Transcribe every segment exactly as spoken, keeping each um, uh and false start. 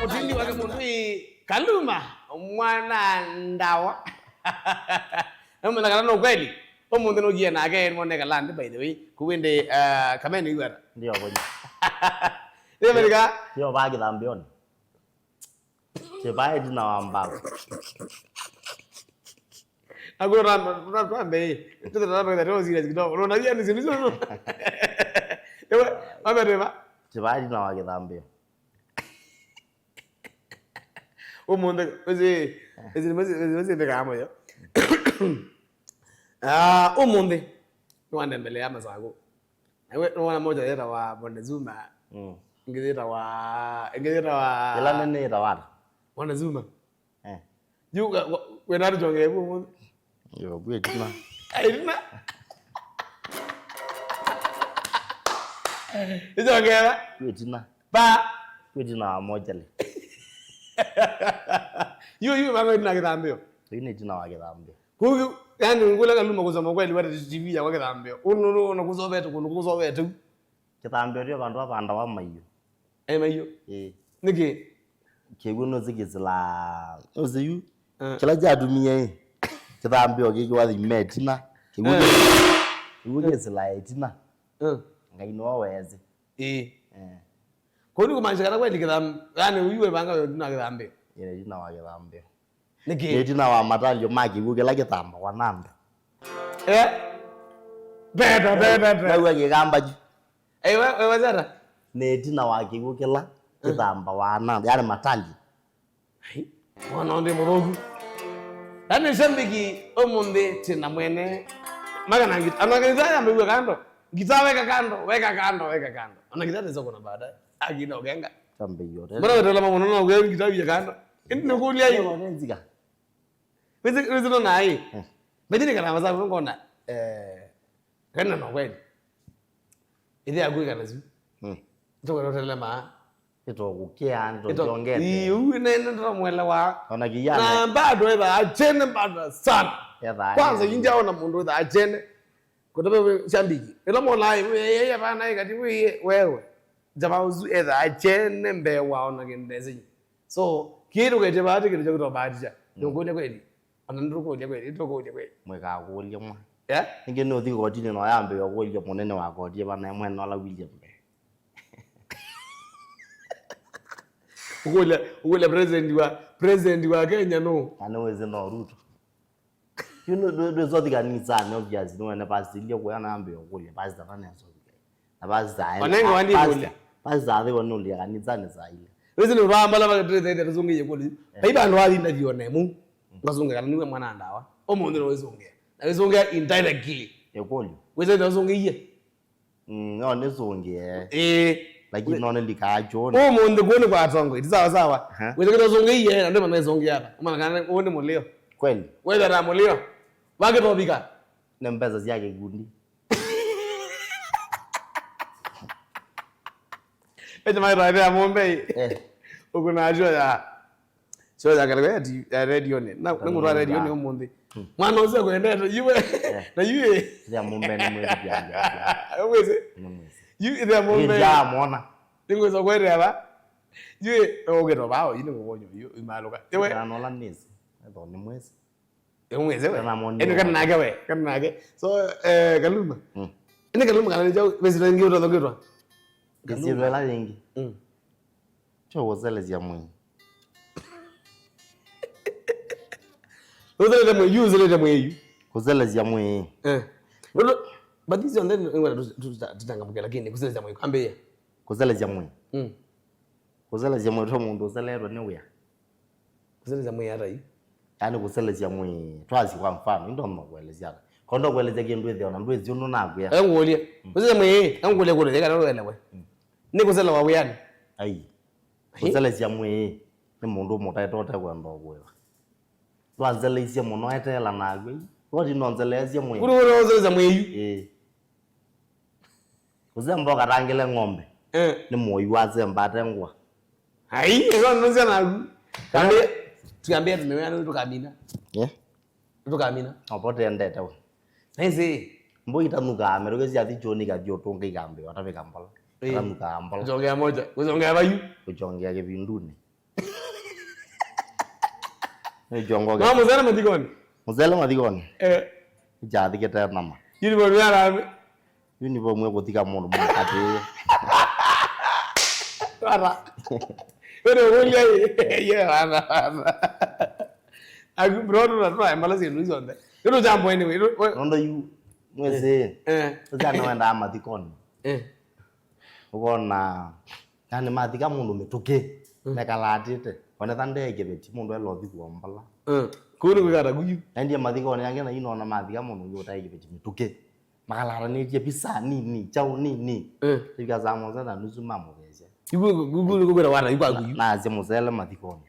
Mũtindi wake mũndũ ĩ Kaluma, mwana ndawa. Namanya kana no kweli. Ũmũnthĩ nũkie nake, nĩmwone kala nthĩ, by the way. Kuwende, uh, kameni iwara. Ndio, kwenye. Ndio, Amerika. Ndio, ba kĩthambĩonĩ. Chĩvae ĩtina wa mbaũ. Nakuo twambe, twambe, ĩ. Tũthe twambe, tũthe serious kidogo. Unaona hiyo ni zilizo. Ewe, wambe tema. Chĩvae ĩtina wa kĩthambĩo. Ũmũnthĩ, wĩsĩ, wĩsĩ, wĩsĩ, wĩsĩ, wĩsĩ, mbĩkaa mũyo. Ah, ũmũnthĩ, nĩwandembelea Masaku. Na we, nĩwona moja yĩtawa Montezuma. Mm. Ĩngĩ yĩtawa, ĩngĩ yĩtawa Ĩla nene yĩtawa ata? Montezuma. Eh. Yu, wa, wa, wĩna tũkyongee vu ũmũnthĩ? Yo, kwĩ ĩtina. Ai, ĩtina. Ĩkyongee va? Kwĩ ĩtina. Va? Kwĩ ĩtina wa mochale. Yu, yu, vanga ĩtina kĩthambĩo. Yu nĩ ĩtina wa kĩthambĩo. Kũu, yani, ngũla Kaluma kusema kweli, wete T V yakwa kĩthambĩo. Ũnũ, ũnũ, ũnũ, kũsovete, kũnũ, kũsovete. Kĩthambĩo ndio vandũ vavandawa maiũ. E maiũ? Ĩĩ. Nĩkĩ? Kĩw'ũ nũsĩ kĩsĩlaa, nũsĩ yu. Eh. Kĩla kyatumie ĩ, kĩthambĩo kĩkĩwa thima ĩtina. Kĩw'ũ Eh. kĩ-, kĩw'ũ kĩsĩlaa ĩtina. Eh. Ngai nĩwe weesĩ. Ĩĩ. Eh. Kũu nĩ kũmaanisha kana kweli kĩtham-, yani ũyu wĩvanga we ĩtina wa kĩthambĩo. Ĩĩ, ĩtina wa kĩthambĩo. Nĩkĩ? Nĩ ĩtina wa matalio ma kĩw'ũ kĩla kĩthambawa na andũ. Eh? Teta, teta, teta. Naw'a kĩkamba kyu. Eh, we, we, wazata? Nĩ ĩtina wa kĩw'ũ kĩla kĩthambawa na andũ, yani matalio. Ai, mwana ũndĩ mũthũku. Yani shabiki ũmũnthĩ tina mwene. Magana ngita, ana ngita ya mbegwa kando. Ngita weka kando, weka kando, weka kando. Ana ngita ndio kuna baadaye. Akina ugenga. Tambe yote. Mbona wetelama mũno na ugenga ngita ya kando? Ĩndĩ nĩkũlya ĩ. Nzika. Wĩsĩ, wĩsĩ no naĩ. Hmm. Methini kana Masaku ngona, eh, kana no kweli. Ĩthe yaku ĩkana zu. Hmm. Tũkana ũtelema. Ĩtũkũkĩa, ĩtũkyongete. Ĩu, nene ndamwelewa. Ona kiyana. Na bado etha achene bado sana. Etha Kwanza achene. Injaona mũndũ etha achene. Kũtobe shabiki. Ĩla mona ĩ, ĩ, ĩ, ĩ, bana, ĩ, kati, ĩ, ĩ, wewe. Jamaa ũsu etha achene mbee wa ona kĩndũ ndesenyi. So, kĩndũ kete bahati kĩndũ cha kutoa bahati cha. Mm. Nĩũkũlya kweli? Ona nĩtũkũlya kweli, nĩtũkũlya kweli. Mwĩkakũlya mwa. Eh? Ningĩ nĩ ũthi kotinĩ no yambe ũkũlya mũnene wa koti ĩvana mwene ola William mbee. Ũkũlya, ũkũlya president wa, president wa Kenya no? Na nĩ wĩsĩ no Ruto. You know, ndwĩsothikanĩsya nĩ obvious, nĩ wene pastor ilye kũya na ambe ũkũlya pastor kana nĩasothikanĩsya. Na pastor aĩ-, Onenge wandi pastor, kũlya. Pastor athi wene ũlya kanĩsyanĩ saa ilĩ. Wĩsĩ nĩ ũtwaa mbala va tũtete tũsũngĩie kũlya. Eh. Vai vandũ wathi ndathi ona ĩmwe. Mm. Ngasũngĩa kana nĩwe mwana ndawa. Ũmũnthĩ no wĩsũngĩa. Na wĩsũngĩa indirectly. Ĩkũlyo. Wĩsĩ nĩ ũsũngĩie. Mm, no nĩsũngĩe. Ĩĩ. Lakini no nĩlikaa kyũnĩ. Ũmũnthĩ kũũ nĩ kwa atongoi, ti sawa sawa. Aha. Wĩthĩkĩte ũsũngĩie, na ndĩma mesũngĩa ata. Ũmana kana ũũ nĩ mũlĩo. Kweli? Wethĩa na mũlĩo. Wakĩtovika. Nĩ mbesa sya kĩkundi. Ete maitwa ĩthĩa mũmbei. Eh. Ũkũna acio ya. Sio ya kale ya ti-, ya redionĩ. Na, na ngũtwa redionĩ ũmũnthĩ. Hmm. Mwana ũcio akwendete, iwe. Eh. Na iwe. Sio mũmbe nĩ mwĩthĩa. Mwĩthĩa. Nĩ mwĩthĩa. Yu ĩthĩa mũmbe. Ndio mwana. Nĩngwĩsa kwendea ba. Iwe, ũgĩto bao, yu nĩ ngũkonyo, yu imaluka. Iwe. Na nola nĩsĩ. Etho nĩ mwĩsĩ. Yu mwĩsĩ we. Kana moni. Ene kana nake we, kana nake. So, eh, Kaluma. Hmm. Ene Kaluma kana nĩja, wĩsĩ ĩngĩ ũtathongĩtwa. Ĩsĩ ĩla yĩngĩ. Mm. Kyo kũselesya mwĩĩ. Ũselete mwĩĩ, yu ũselete mwĩĩ yu. Kũselesya mwĩĩ. Eh. Nũndũ, but this one then, ngwenda tu-, tu-, tuta-, tutangamũke, lakini kũselesya mwĩĩ, ambĩĩa. Kũselesya mwĩĩ. Mm. Kũselesya mwĩĩ to mũndũ ũseletwe nĩ wĩa. Kũselesya mwĩĩ ata yu? Yaani kũselesya mwĩĩ, twasi kwa mfano, ndono kuelezya ata. Kondo kuelezya kĩndũ ĩtheo na ndwĩsĩ ũndũ nakwĩa. Engũlye. Mm. Kũselesya mwĩĩ, engũlye kũndũ, yeka nũelewe. Mm. Nĩ kũselewa wĩanĩ? Ai. Ai. Kũselesya mwĩĩ nĩ mũndũ ũmũtaĩte ũtekwenda ũkũĩva. Ndwanzeleisye mũno eteela nakw'e. Woti nonzeleesye mwĩĩ. Kũndũ kũndũ kũselesya mwĩĩ yu? Ĩĩ. Kũsemba ũkatangĩle ng'ombe. Eh. Nĩ mũi wasembate ngwa. Ai, ĩyo nũsya naku. Kambe, tuambie tumewe nĩ tũkamina. Eh? Tũkamina. Opo tendete we. Nĩsĩ. Mbũi itanukaa, merũke syathi kyũnĩ ikathi ũtũnga ikambĩwa, atavika mbola. Eh. Itanukaa mbola. Kũchongea moja, kũchongea vayu. Kũchongea kĩvindunĩ. Nĩ kĩongo. Ma mũsele mathikonĩ. Mũsele mathikonĩ. Eh. Nĩkyathikĩte nama. Uniform ya harambee. Uniform ĩkũthika mũndũ mũkatĩĩe. Wata. Wene ũkũlya ĩ. Ye, wata, wata. Aku, bro, tũna, tũna embala syĩndũ isu onthe. Nĩtũkyambo anyway. Nũndũ yu, mwĩsĩ. Eh. Ũsya nĩwendaa mathikonĩ. Eh. Ũkona, yani, mathika mũndũ mĩtũkĩ, mm, mekalatĩte. Onetha ndee kĩveti, mũndũ ela ũthiku wa mbala. Mm. Kũu nĩ kwĩkata kuyu. Endie mathikonĩ angĩ na inona mathika mũndũ ũngĩ ũtaĩ kĩveti mĩtũkĩ. Makalatanĩtye pisa nini, chau nini. Mm. Ĩvika saa mũonza na nusu mamũtheesya. Iku, iku, iku, iku, kwĩra wana, iku akuyu. Na, nasye mũsele mathikonĩ.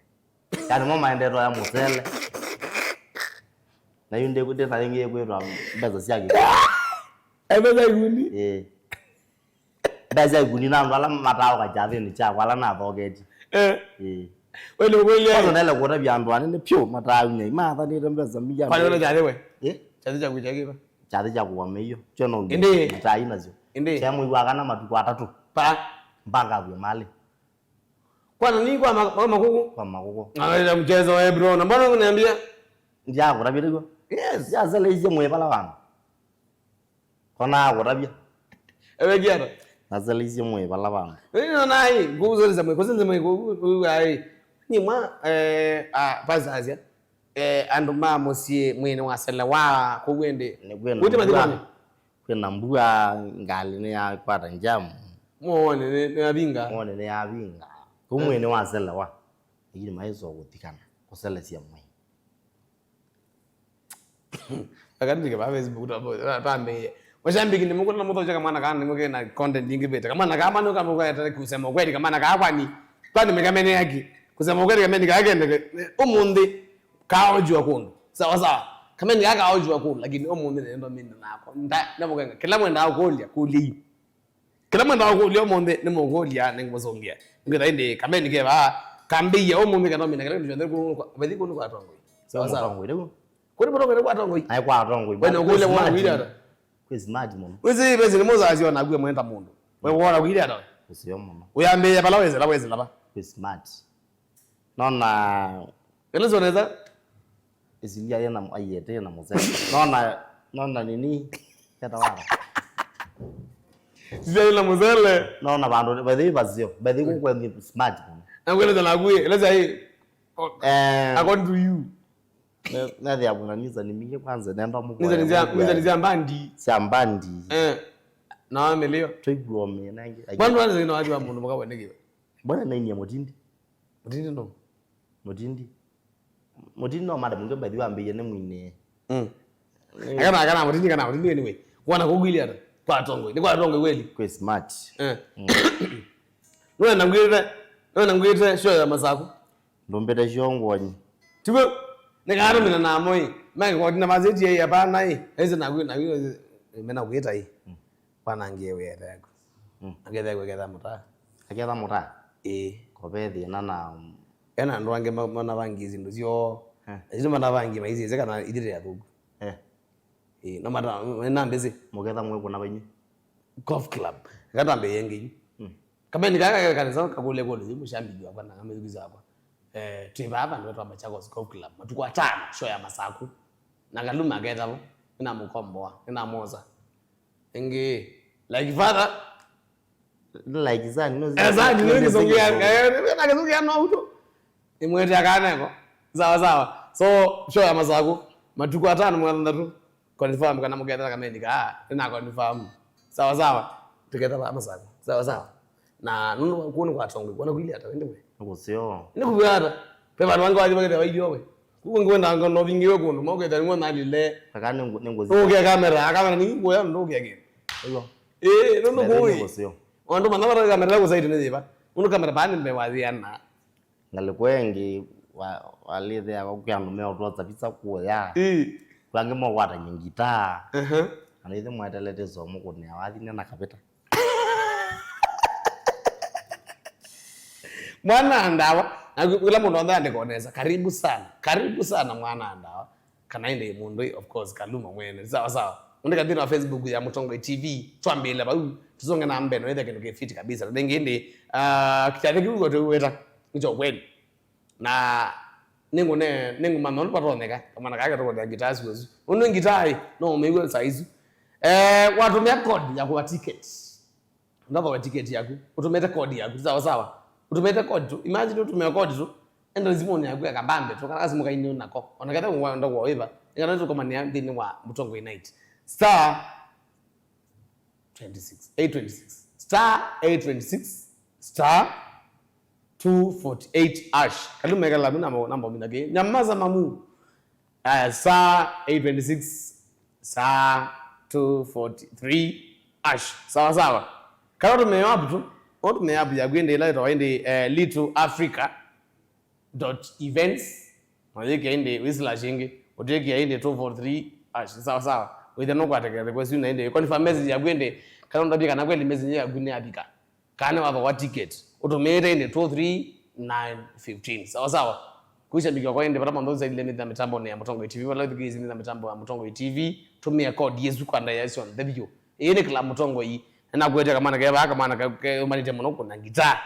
Yani, mo maendetwa ya mũsele. Na yu ndĩ, ndĩ na ĩngĩ ĩkwĩtwa mbesa sya kĩkũ. Eh, mbesa ikundi? Ĩĩ. Mbesa ikundi na andũ ala mataũka kyathĩnĩ kyakwa, ala nathoketie. Eh. Ĩĩ. We nĩ ũkwĩlya? Kwanza naĩle kũtavya andũ anene pyũ mataaumya, imathanĩte mbesa mbingĩ. Kwani wena kyathĩ we? Eh? Kyathĩ kyaku kyakĩva? Kyathĩ kya kũwa mĩio. Kyo no. Ĩndĩ. Itai nasyo. Ĩndĩ. Kya mwei wa kana matukũ atatũ. Pa? Mpaka avye mali. Kwana ni kwa ma-, kwa makũkũ? Kwa makũkũ. Angalia mchezo, eh, bro. Na mbona unaniambia? Ndiakũtavya nĩw'o? Yes. Ndiaseleisye mwĩ vala vandũ. Kona akũtavya. Ewe kiata? Naseleisye mwĩ vala vandũ. Nini nonai, kuzeleza mwĩ, kuzeleza mwĩ, ku-, ku-, ku-, ai. Ni mwa, eh, ah, pasazia. Eh, andũ ma mũsyĩ mwĩĩ nĩwaselewa, kwoou ĩndĩ. Nĩ kwĩna mbua. Kwĩna mbua, ngalĩ nĩyakwata njamu. Mwone nĩ, nĩyavinga. Mwone nĩyavinga. Kũu mwĩĩ nĩwaselewa. Lakini maisoo kũthikana, kũselesya mwĩĩ. Akandike pa Facebook, tambĩĩe. Mashabiki nĩ mũkũna mũthokya kamwana kana nĩ mũkena content ingĩ vĩte. Kamwana kama nĩ kama kwa kusema ukweli, kamwana kama kwani, kwani mekamene yake. Kusema ukweli, kameni kake ndeke. Ũmũnthĩ kaojwa kũndũ. Sawa sawa. Kameni kaka kaojwa kũndũ, lakini ũmũnthĩ nĩ ndo mindi nako. Nda, nĩ mũkenga. Kĩla mwenda kũlya, kũlya. Kĩla mwenda kũlya ũmũnthĩ nĩ mũkũlya, nĩ ngũsũngĩa. Ngĩtha ĩndĩ kameni keva, kambĩia ũmũnthĩ kana ũmina kĩla kĩndũ kyonthe kũu kwa, vathi kũu nĩ kwa atongoi. Sawa sawa. Mũtongoi rĩu. Kũu nĩ mũtongoi nĩ kwa atongoi. Ai kwa atongoi. Wene ũkũlya kwa wĩra. Kwĩ smart mũno. Wĩsĩ, wĩsĩ nĩ mũzazi ona akue mwenda mũndũ. We wona kuiria ata? Ũseo mũno. Uyambĩĩa pala wezela, wezela pa. Kwĩ smart. Nona. Eleza unaweza. Isilia yena aiete na mzee. Nona, nona nini? Keta wara. Isilia yena mzee. Nona vandu, by the way, vazio. By the way, kwa ni smart mũno. Na kueleza na kuye, eleza hii. Eh. According to you. Nathi abuna niza ni mingi kwanza nenda mukwa. Niza niza, niza niza mbandi. Sia mbandi. Eh. Na wamelio. Toigwo me nangi. Bandu wanze na watu wa mundu mukaboneke. Mbona nainia mutindi? Mutindi no. Mutindi. Mutindi no madam ndio bathi wambiye ni mwine. Mm. Akana, akana mutindi, kana mutindi anyway. Kwana kugwili ata? Kwa atongoi. Ni kwa atongoi kweli. Kwa smart. Eh. Mm. Nwe nangwite, nwe nangwite show ya Masaku. Ndumbite shongwanyi. Tiwe, nikatumina namo ĩ. Mike koti na mazeti ĩ hapana ĩ. Ese na na mena kwita ĩ. Mm. Kwanangie wĩra yaku. Mm. Aketha kweketha mũtaa. Aketha mũtaa? Ĩĩ. Kove thĩna na, mm, ena andũ angĩ ma-, manavangie syĩndũ syoo. Eh. Acio manavangie maisĩsye kana ithirĩ athũku. Eh. Ĩĩ, no mata, na mbĩsĩ. Mũketha mwĩkũna vainyĩ? Golf club. Katambĩie ngĩ. Mm. Kameni kaka ke kanisa kakũlya kũlya yu mũshambiki wakwa na kamĩthukisa wakwa. Eh, twĩ vaa vandũ vetwa Machakos Golf Club. Matukũ atano, show ya Masaku. Na Kaluma aketavo. Nĩnamũkomboa, nĩnamwosa. Ĩngĩ, like father. Like son, no. Eh, son, no, nĩsongea, eh, na kĩsongea no uto. Imwete akaneko. Sawa, sawa. So, show ya Masaku. Matukũ atano mwana ndatu. Confirm kana mũkethela kameni ka, nĩna confirm. Sawa sawa. Tũkethela Masaku. Sawa sawa. Na nũndũ kũu nĩ kwa atongoi, kuona kwili ata wende we. Nĩkũseo. Nĩkũvya ata? Ve vandũ vangĩ wathi vakethela wailio we. Kuko ngwenda ngo no vingiwe kũndũ, mokethela nĩmo nalile. Taka nĩngũ-, nĩngũthi. Ũke kamera, kamera nĩ ngũya ndo kia kĩ. Ĩyo. Eh, nũndũ kũi. Nĩngũseo. Wandũ mana vata kamera kũsaiti nĩ thiva. Nũndũ kamera bani mbe wathiana. Ngalĩko ĩngĩ wa-, walĩthĩa kwĩ andũ meũtwosa visa kũya. Ĩĩ. Kwĩ angĩ mokwatany'a ngitaa. Ehe. Na nĩthe mwetelete somo kũnĩa wathi nena kavĩta. Mwana ndawa. Na kila mũndũ onthe andĩka onesa. Karibu sana. Karibu sana mwana ndawa. Kana ĩndĩ mũndũ ĩ, of course, Kaluma mwene. Sawa, sawa. Ũndĩka nthĩnĩ wa Facebook ya Mũtongoi T V, twambĩĩle vau, tũsonge na mbee, no ĩthe kĩndũ kĩ fit kabisa. Na ĩngĩ ĩndĩ, ah, kĩtyathĩ kĩu ũtwĩweta, nĩ kya ũkweli. Na Nĩngũne-, nĩngũmanya ũndũ vatonyeka, kamwana kake tũkũthĩa ngitaa asu asu. Ũndũ ngitaa ĩ, no ũmĩw'e saa isu. Eh, watũmĩa code ya kũa ticket. Ndathooe ticket yaku, ũtũmĩte code yaku, sawa sawa. Ũtũmĩte code tu. Imagine ũtũmĩe code tu. Enda simunĩ yaku ya kabambe tu, kana kasimu kainĩ nako. Ona ketha wenda kũa wĩva, ĩkana tũkomanĩa nthĩnĩ wa Mũtongoi Night. Star twenty-six, eight twenty-six, star eight twenty-six, star two forty-eight hash. Kaluma ĩkala vu namba, namba ũmina kĩ. Nyamaza mamu. Aya, star eight twenty-six, star two forty-three hash. Sawa sawa. Kana ũtũmĩe app tu, ũtũmĩe app yaku ĩndĩ ĩla ĩtawa ĩndĩ, eh, Little Africa dot events. Ũyĩkĩa ĩndĩ, wĩ slash ĩngĩ, ũtwĩkĩa ĩndĩ two forty-three hash. Sawa sawa. Wĩthĩa nũkwatĩkĩla request yu na ĩndĩ confirm message yaku ĩndĩ, kana ũndavye kana kweli message yaku nĩyavika. Kana wathooa ticket, ũtũmĩĩte ĩndĩ two three nine fifteen. Sawa sawa. Kwĩ shabiki wakwa ĩndĩ, vala monthe ũsailile mĩtha mĩtambonĩ ya Mũtongoi T V, vala ũthikĩĩsye mĩtha mĩtambo ya Mũtongoi T V, tũmĩa code yĩsu kwa ndaĩa syonthe vyũ. Ĩĩ nĩ kĩla Mũtongoi. Nĩnakwĩtĩe kamwana keva, kamwana ke-, keumanĩtye mũno kũna ngitaa.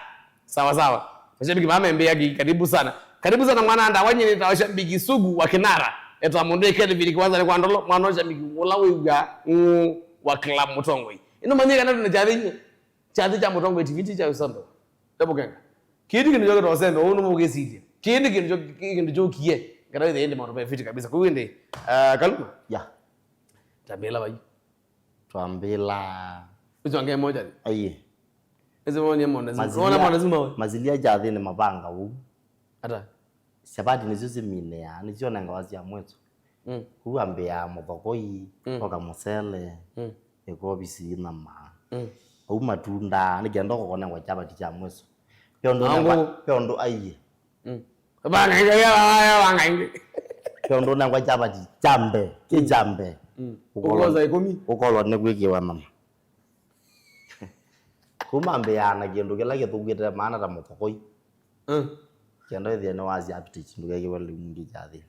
Sawa sawa. Mashabiki ma Membe Yaki, karibu sana. Karibu sana mwana ndawa, nyie nĩtawa shabiki sugu wa Kinara. Etwa mũndũ ĩ Kelvin Kiwanza nĩ kwa Ndolo, mwana wa shabiki ũla wĩw'a ng'ũ wa kĩla Mũtongoi. Ĩno manyie kana tũna kyathĩ inyie. Kyathĩ kya Mũtongoi T V ti kya ũsembe. Tebukenga. Kĩĩ ti kĩndũ kyo kĩtosembe, ũu nĩmũkĩsilye. Kĩĩ nĩ kĩndũ kyo, kĩĩ kĩndũ kyũkie. Ngata ĩthĩ ĩndĩ maũndũ me fiti kabisa. Kũu ĩndĩ, ah, Kaluma. Ya. Tambĩla vai. Twambĩla. Ũcio angĩ moja. Aiye. Ese mwana mwana zima. Mazilia, mwana mwana zima we. Mazilia kyathĩnĩ mavanga ũu. Ata? Syapati nĩsyo syĩminĩaa, nĩsyo nengawa sya mwĩso. Mm. Kũu ambĩaa mũthokoi, mm, oka mũsele, mm, ĩkovi sii nyama. Mm. Au matunda, nĩ kenda ũkakũnengwa chapati kya mwĩso. Ve ũndũ nengwa, ve ũndũ aiye. Mm. Vanga ĩngĩ, ya, ya, ya, vanga ĩngĩ. Ve ũndũ nengwa chapati kya mbee, kĩ kya mbee. Mm. Ũkolwa, ũkosa ĩkũmi. Ũkolwa nĩ kwĩkĩwa nyama. Kuma mbĩaa na kĩndũ kĩla kĩthũkĩte maana ta mũthokoi. Mm. Kenda wĩthĩe nĩwasya appetite, ndũkekĩwe lĩu ngi kyathĩ.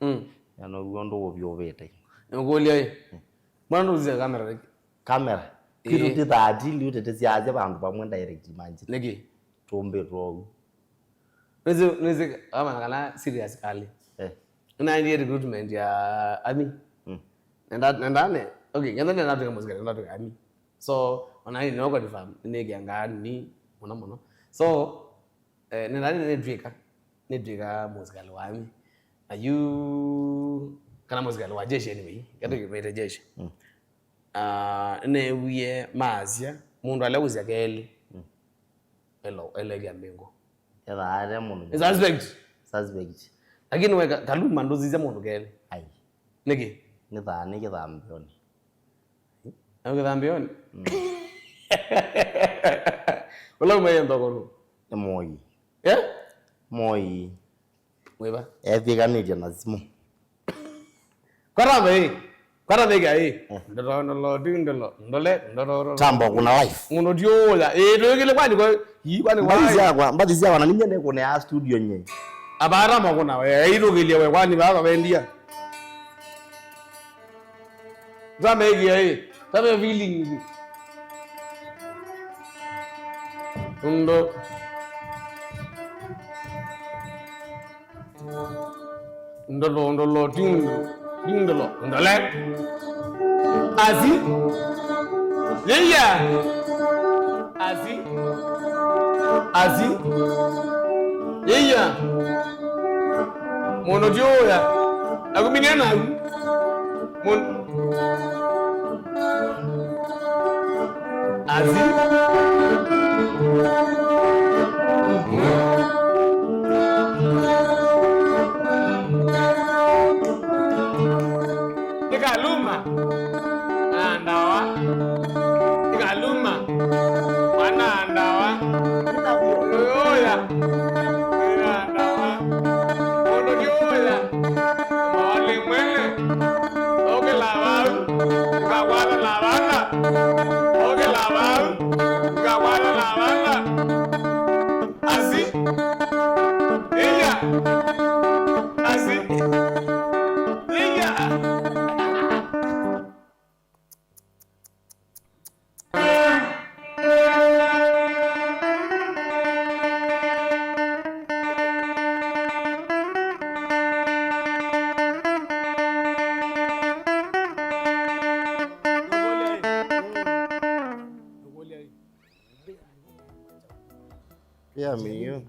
Mm. Nĩw'o ũndũ ũvyũvĩte. Nĩkũlya ĩ. Mm. Mbona ndũsisya kamera rĩngĩ? Kamera? Ĩĩ. Kĩndũ ti thirty liu tete syasya vandũ vamwe direct, imagine. Nĩkĩ? Tũmbĩtwe ũu. Nĩsĩ, nĩsĩ, amana kana serious kali. Eh. Nĩnaendie recruitment ya army. Mm. Nenda, nenda ne, okay, nenda nenda tuke mũsikali, nenda tuke army. So, ona ni no confirm, nĩkĩangaa ni mũno mũno. So, eh, nenda nĩ, nĩtwĩka, nĩtwĩka mũsikali wa army. Na yu, kana mũsikali wa jeshi anyway, kĩndũ kĩmĩte jeshi. Mm. Ah, neewie maasya, mũndũ alea kũsya kelĩ. Mm. Elo, elekĩa mbingo. Ethaa ate mũndũ. Ni suspect. Suspect. Lakini we Ka-, Kaluma ndũsisya mũndũ kelĩ. Ai. Nĩkĩ? Nĩ thaa nĩ kĩthambioni. Na kĩthambioni? Mm. Ũla umaie nthokoro. Nĩ Moi. Eh? Moi. Wĩva? Ethikanĩtye na simũ. Kwata ve. Kwata ve gai. Eh. Ndolo, ndolo, tu, ndolo, ndole, ndolo, ndolo. Tambo kuna life. Mũndũ ti ũya. Eh, twĩkĩle kwani kwa, hii kwani kwa. Mbathi syakwa, mbathi syakwa na ninya nĩ kũnea studio nye. Abara makuna we, ithũkĩlye we kwani baba vendia. Tame ĩkĩa ĩ, tame feeling ĩkĩ. Ndo. Ndolo, ndolo, ting, ting, ndolo, ndole. Asi. Yeya. Asi. Asi. Yeya. Mũndũ ti ũya. Nakuminia naku. Mũndũ. Asi. Nĩ Kaluma. Na ndawa. Nĩ Kaluma. Mwana ndawa. Oya. Mwana ndawa. Mũndũ ti ũya. Moli mwene. Okela vau. Ngawala na vana. Okela vau. Ngawala na vana. Asi. Iya. Asi. Iya. Mĩio.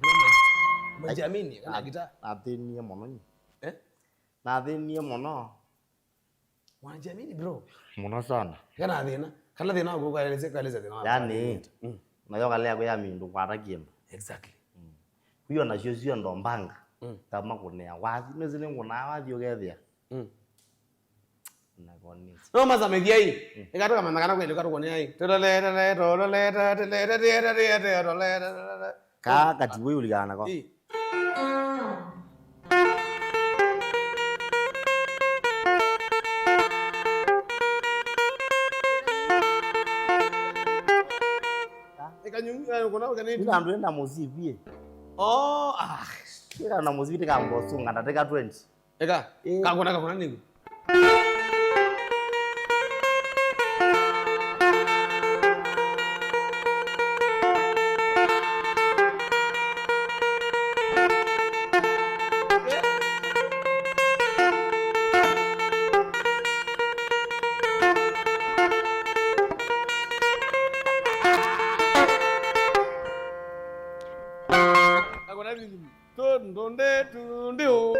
Majiamini, kana ngita. Nathĩnie mũno nyie. Eh? Nathĩnie mũno. Mwanjiamini, bro. Mũno sana. Kana thĩna. Kana thĩna waku, kaeleze, kaeleze thĩna waku. Yani, mm, nayo kalea kwĩ ya mindu kwata kĩndũ. Exactly. Mm. Kwio nacio sio ndo mbanga. Mm. Kama kunea wathi, nĩsĩ nĩngunaa wathi ũkethĩa. Mm. Nakonisi. No masamethia ĩ. Mm. Ikatoka mamekana kweli katukonea ĩ. Tolole, tolole, tolole, tolole, tolole, tolole. Ka kati wĩ ulikana ko. Ĩ. Ĩkanyungu, eh, kuna, kuna. Ila andũ enda mũciĩ. Oh, ah. Ila na mũciĩ tika mbosunga, ndateka twenty. Eka, ĩ, kakuna, kakuna nĩgu. Kakuna nĩgu. Tũndũndĩ, tũndũndĩ, ũ.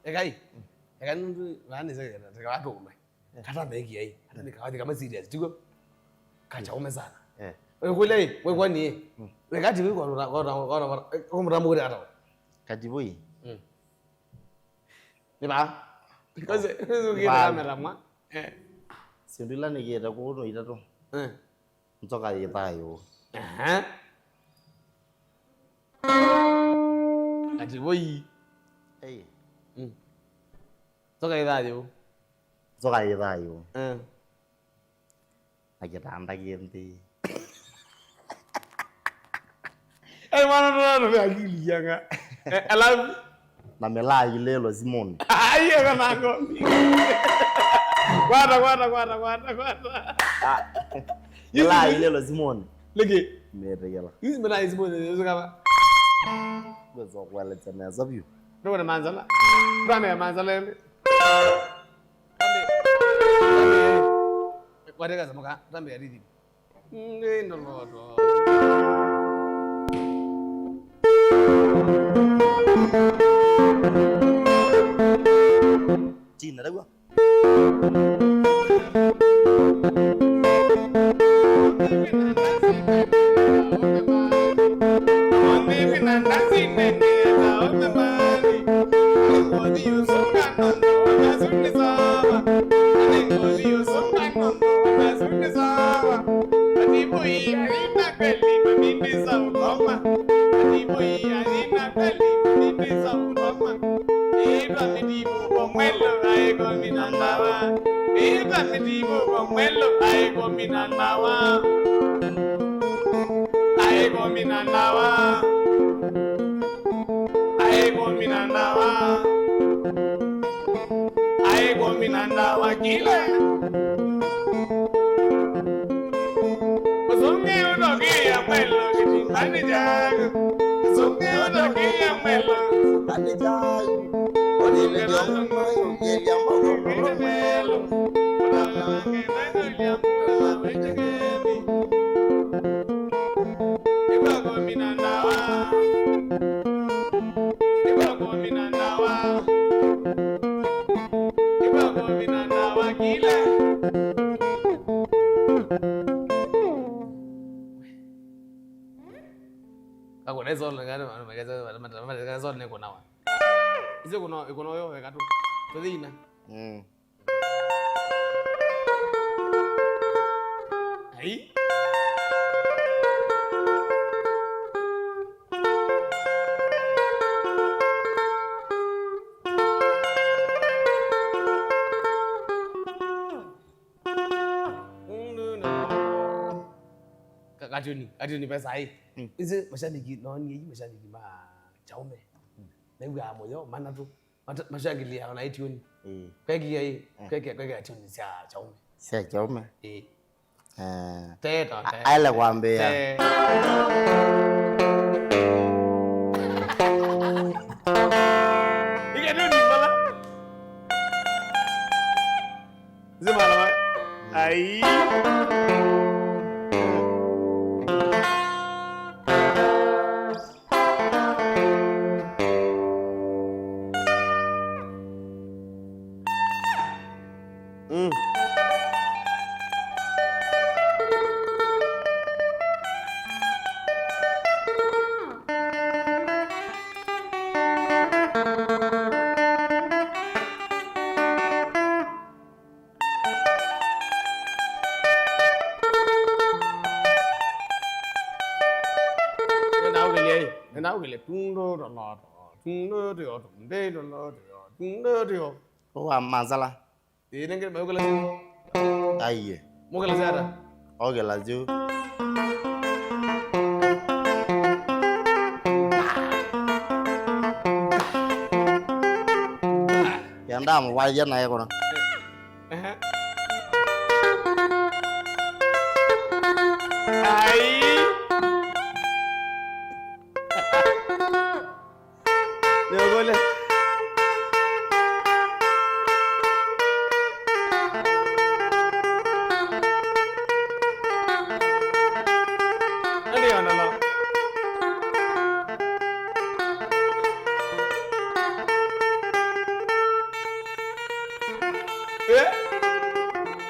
Ekai, ekai nũndũ vaa nĩsĩ tĩkawatũũme. Eh. Kata mekiai, kata nĩ kawathi kama serious, tiko? Kachaume sana. Eh. Wewe kule, wewe kwani, eh? Mm. Wewe kati wewe kwa, kwa, kwa, kwa, kwa, kwa mtambo kule hata. Kati boy. Mm. Ni ba? Because, because ukile kamera mwa. Eh. Sindila ni kieta kuno itatu. Eh. Nzoka yĩ thayũ. Aha. Ati voi. Ei. Mm. Nzoka yĩ thayũ. Nzoka yĩ thayũ. Eh. Na kĩtanda kĩ nthĩ. Ei, mwana, tũna tũve akili yanga. Eh, alafu? Na mĩlaa ilelo Simoni. Ai, eka nako. Kwata, kwata, kwata, kwata, kwata. Ah. Mĩlaa ilelo Simoni. Leke. Metegela. Hizi mĩlaa Simoni, hizi kama. Wezo kueleza neza view. Ndio na manzala. Ndame ya manzala yembe. Ndame. Ndame. Kwateka samuka, ndame ya rhythm. Nĩ ndoloto. Tina, ndagua. Ati boy, haina kweli, mimi ndiza ukoma. Ati boy, haina kweli, mimi ndiza ukoma. Ĩtwa mĩtimũko mwelũ, aĩkomi na ndawa. Ĩtwa mĩtimũko mwelũ, aĩkomi na ndawa. Aĩkomi na ndawa. Aĩkomi na ndawa. Aĩkomi na ndawa kila. Ũsũngĩ ũtokĩĩa mwelũ kĩtimbani kyaku. Ũsũngĩ ũtokĩĩa mwelũ kĩtimbani kyaku. Ũnĩmĩtyo ũyũngĩlya moko mwelũ. Ũtala wake naĩkũlya mbua wĩtĩkĩli. Ĩkwa kũmi na ndawa. Ĩkwa kũmi na ndawa. Ĩkwa kũmi na ndawa kila. Kakuna isolo ngani, manu mageza, manu mageza isolo nĩ kunawa. Isi kuno, ikuno yo wekatu. Tuthina. Mm. Ai. Ka-, katuni, katuni pesa ai. Mm. Isi mashabiki, no ni mashabiki ma Chaume. Mm. Naiwa moyo manatu. Mata- mashangilya ona itune. Ĩĩ. Kwekia ĩ, Eh. kwekia, kwekia tune sya chaume. Sya chaume. Ĩ. Eh. Teta, teta. Aile kwambia. Ike ndio ni mala. Zimala. Ai. Nenda ũkĩlya ĩ, nenda ũkĩlya tundu toloto, tundu tioto, ndei toloto, tundu tio. Wa manzala. Ĩĩ, nengĩ maũkĩla ĩ. Aiye. Mũkĩla ata? Okela juu. Yanda mũvaithia naye kũna. Ai. Nĩũkũlya. Nĩonalo. Eh?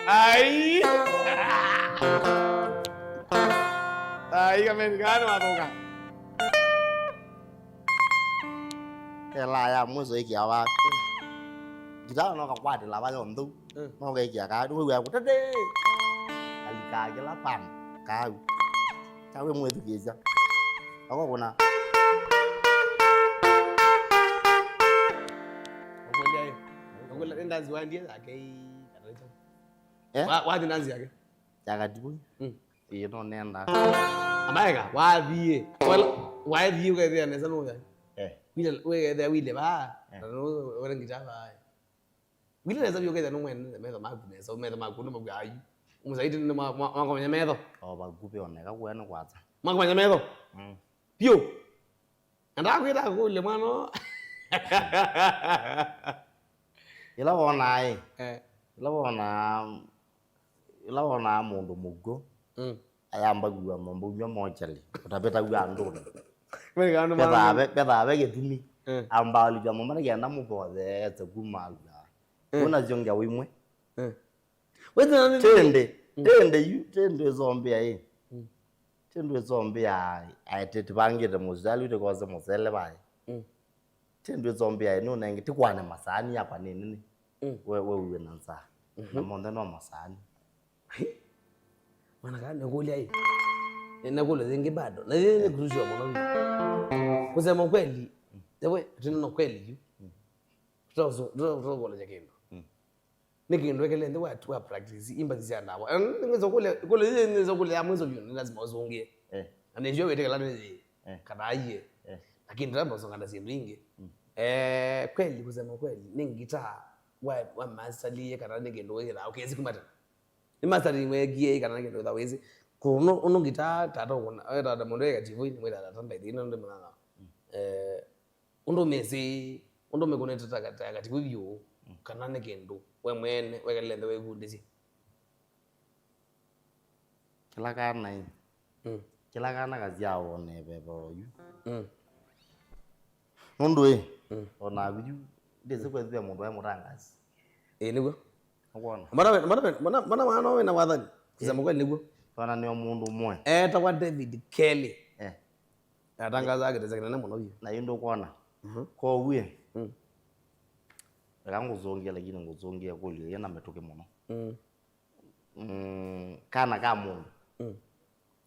Ai. Ai, kameni kana wathuka. Ela ya mwiso ikiawa. Ngita no kakwatila va yonthe. No kaikia kaa, wĩw'a kũtete. Alikaa kĩla pam, kau. Kya wĩ mwĩthukĩĩsya. Ako kũna. Ũkũlya ĩ. Ũkũlya nĩ ndanzi wa ndie yake ĩ kana nĩ kyaũ? Eh? Wa- wathi ndanzi yake. Ya katibũ. Mm. Ĩĩ no nenda. Amaeka, wathiĩ. Wala- waethiĩ ũkethĩa nesa nũya. Eh. Wile wĩkethĩa wile vaa. Eh. Na nũ wale ngita vaa. Wile nesa vyũ ũkethĩa nũmwene metho maku nesa, metho maku nĩ maku ayu. Mũsaiti nĩ mwa- mwa- mwakomenya metho. O vakuvĩ oneka kuya nĩ kwata. Mwakomenya metho. Mm. Vyũ. Endaa kwĩta kũlya mwana. Ĩla wonaa ĩ. Eh. Ĩla wonaa ĩla wonaa mũndũ mũkw'ũ. Mm. Ayamba kua nyũmba umya mochali. Ũtavĩtaw'a andũnĩ. Mega andũ. Pethaa ve- pethaa ve kĩtumi. Eh. Ambaa ũlikya nyũmba nĩ kenda mũvotheete kuma alua. Eh. Wĩna syongea wĩmwe. Eh. Wĩthĩa nĩ- Tĩndĩ, tĩndĩ yu, tĩndĩ ĩsombĩa ĩ. Tĩndĩ ĩsombĩa aetĩti vangĩte mũsitalĩ tĩkose mũsele vaĩ. Tĩndĩ ĩsombĩa ĩ, nũnenge tĩkwane masaani yakwa nĩ nini. We, we uwe na nzaa. Na monthe no masaani. Mwana kana nĩkũlya ĩ. Nĩnakũlya yĩngĩ bado. Na yĩĩ nĩ kũtushwa mũno yu. Kusema ukweli, ewe, tena no kweli yu. Tutakueleza kĩndũ. Nĩ kĩndũ ekele nthĩ wa, wa practice imbathi sya ndawa. Eh, nĩngwĩsa kũlya, kũlya yĩĩ nĩngwĩsa kũlya ya mwiso vyũ, nĩ lazima ũsũngĩe. Eh. Na nĩsyo wĩtĩkĩla nĩ yĩĩ, eh, kana aiye. Eh. Lakini ndĩramba ũsonga na syĩndũ ingĩ. Mm. Eh, kweli, kusema kweli, nĩ ngita wa, wa mastalie kana nĩ kĩndũ wĩthĩaa ũkĩsĩ kuma tene. Nĩ mastering weekie kana nĩ kĩndũ wĩthĩaa wĩsĩ. Kũno ũndũ ngita tata ũkũna, eh, tata mũndũ eka chivo, nĩ mwĩta tata mbaithĩ, ino ndĩ mũnana. Mm. Eh, Ũndũ ũmĩsĩ, ũndũ ũmĩkũnĩte ta ka- ta katĩkũ vyũ, kana nĩ kĩndũ we mwene wekalile nthĩ wĩvundĩsye. Kĩla kana ĩ. Mm. Kĩla kana kasyaa wone veva oyu. Mm. Nũndũ ĩ, mm, o naku yu ndĩsĩ kwĩthĩa mũndũ e mũtangaasi. Ĩĩ, nĩw'o. Nĩwona? Mbona we- mbona we- mbona- mbona mwana wĩ na wathani? Kusema kweli nĩw'o. Ona nĩo mũndũ ũmwe. Etawa David Kelly. Eh. Atangaza kĩtesa kĩnene mũno vyũ. Na yu ndũkwona. Mhm. Kwoou ĩ, mm, eka ngũsũngĩe, lakini ngũsũngĩe kũlyo yĩ na mĩtũkĩ mũno. Mm. Mm, kana ka mũndũ. Mm.